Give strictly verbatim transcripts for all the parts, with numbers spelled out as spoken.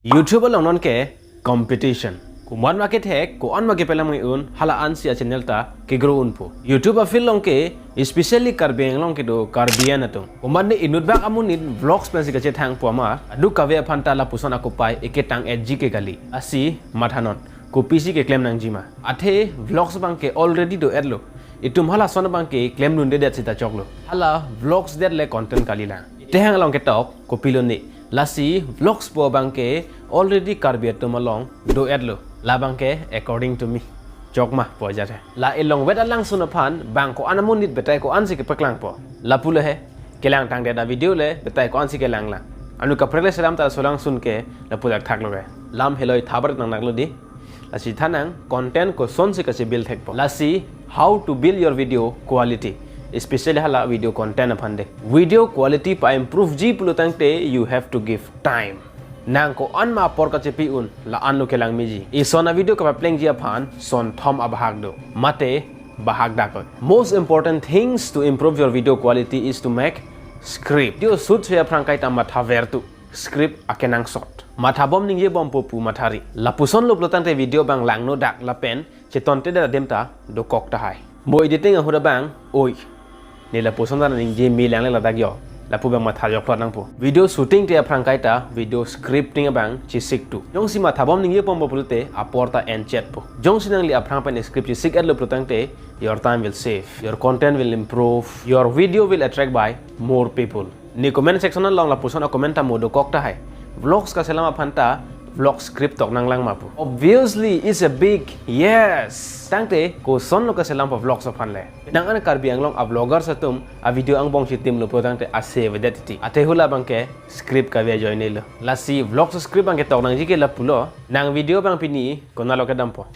YouTube along non ke competition. Komat ma kethek, ko-an ma kepelang un, hala ansi a-channel ta ke-grow unpo. YouTube a-field along ke, especially Karbi Anglong kedo Karbi-an atum. Komatne inutbak amonit vlogs pensi kachethangpo ma, aduk kave aphan ta lapuson akopai eketang-etji ke kali. Lasi mathanon, kopisi keklem nangjima. Athe vlogs abang ke already do-etlo. Itum halason abang ke klemdundedet sita choklo. Hala vlogs det le content kalilang. Tehang along ketok, kopilone. Lasi vlogs pu abang ke already Karbi atum along do-etlo. Labang ke according to me, chokma pu ajat he. La elongvet alangsun aphan bang ko-an amonit betai ko-ansi kepaklangpo. Lapu le he, kelangtangdet a-video le betai ko-ansi kelanglang. Anu kaprek le selam ta solangsun ke lapu thakthaklo ke. Lam heloi thabar nangnaklo di. Lasi thanang content kosonsi kachi-build thekpo. Lasi how to build your video quality, especially hala video content aphan de. Video quality pa-improve ji pulo tangte you have to give time. Nang ko-an ma apor kachipi un, la-anlo kelang meji. Ison a-video kapaplengji aphan son thom abahak do. Mate bahak dakot. Most important things to improve your video quality is to make script. Video shoot si aphrang kaita mathavertu. Script akenangsot. Mathabom ningjebompo pu mathari. Lapusonlo pulo tangte video abang langno dak lapen chetontedet adim ta dokok tahai. Mo editing ahut abang, oi. Ne lapuson ta ningje me langle ladak yo. Lapu abang matha joklo nangpo. Video shooting te aphrang kaita, video scripting abang chisiktu. Jongsi mathabom ningjebompo pulote apor ta enchetpo. Jongsi nangli aphrang pen script chisik-etlo pulo tangte, your time will save. Your content will improve. Your video will attract by more people. Ne comment section along lapuson a-comment ta mo dokok tahai. Vlogs kaselam aphan ta vlog script tok nanglang ma pu. Obviously, it's a big yes. Tangte kosonlo kaselampo vlogs aphan le. Nang an Karbi Anglong a-vloggers atum a-video angbong chitimlo pulo tangte ase avedet titi. Athe hula abang ke script kave ajoinelo. Lasi vlogs script abang ketok nangji ke lapulo. Nang video abang pini konatlo kedampo.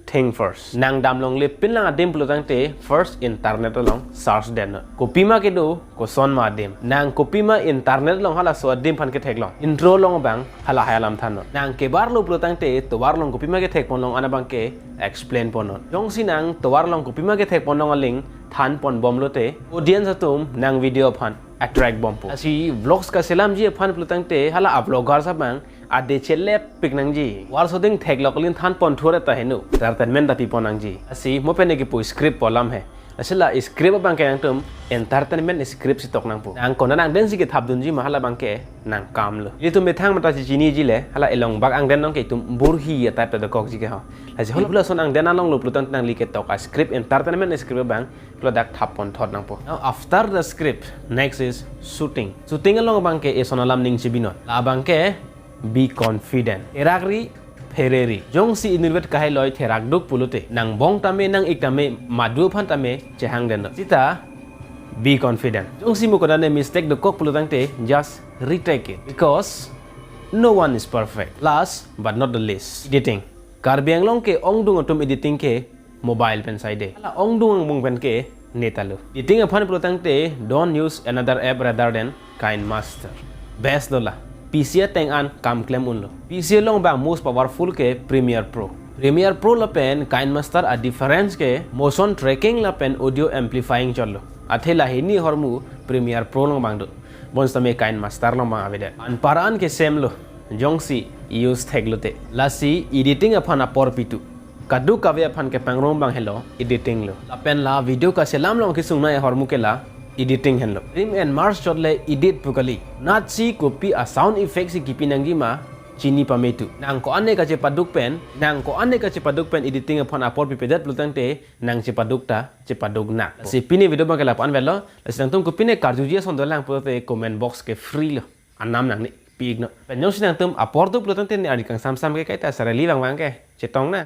Think first. Nang damlongle pinlang adim pulo tangte first internet along search detnon. Kopima kedo, kosonma adim. Nang kopima internet along halaso adim aphan ketheklong. Intro along abang halahai alam thannon. Nang kebarlo pulo tangte tovar along kopima kethekponlong an abang ke-explain ponnon. Jongsi nang tovar along kopima kethekponlong aling thanponbomlote, audience atum nang video aphan attract bompo. Lasi vlogs kaselamji aphan pulo tangte hala a-vloggers abang ade chelepik nangji. Tovar soding theklok aling thanpon thur ta heno. Entertainment ta pipon nangji. Lasi mo pen ne kipu script pu alam he. Lasi la script abang ke nangtum entertainment script si tok nangpo. Nang konat angden si kethapdunji ma hala abang ke nangkamlo. Ilitum methang mata si chiniji le, hala elongbak angden along ke itum burhi a-type ta dokokji ke ho. Lasi hol bula son angden alonglo pulo tangte nangli ketok a-script entertainment script abang ladak thappon thot nangpo. Now after the script, next is shooting. Shooting along abang ke eson alam ning chibinon. La abang ke be confident. Therakri, phereri. Jongsi inutvet kaheloi therak duk pulote, nangbong tame nang-ik tame madu aphan tame chehang detnon. Sita be confident. Jongsi mo konatne mistake dokok pulo tangte just retake it. Because no one is perfect. Last but not the least, editing. Karbi Anglong ke-ongdung atum editing ke mobile pen saide. Hala ongdung angbong pen ke netalo. Editing aphan pulo tangte, don't use another app rather than KineMaster. Best lo la. P C ateng an kam klem unlo. P C along abang most powerful ke Premiere Pro. Premiere Pro lapen KineMaster a-difference ke motion tracking lapen audio amplifying chotlo. Athe la hini ahormu Premiere Pro along abang do. Bonsitame KineMaster along abang avedet. Anpar an ke same lo. Jongsi use theklote. Lasi editing aphan apor pitu. Kaduk kave aphan kepangrong abang helo editing lo. Lapen la video kaselam along kesungnei ahormu ke la editing henlo. Trim and merge chot le edit pu kali. Natsi kopi a-sound effect si kipi nangji ma chini pametu. Nang ko-an ne kachepaduk pen, nang ko-an ne kachepaduk pen editing aphan apor pipedet pulo tangte nang chepaduk ta chepaduk na. Si pini video abang ke lapu-an avelo. Lasi nangtum kopine karjuji ason dolang pulote comment box ke free lo. Anam nangne pi-iknon. Pen jongsi nangtum apor do pulo tangte ne arni kangsamsam ke kaita sarali vangvang ke chetong na.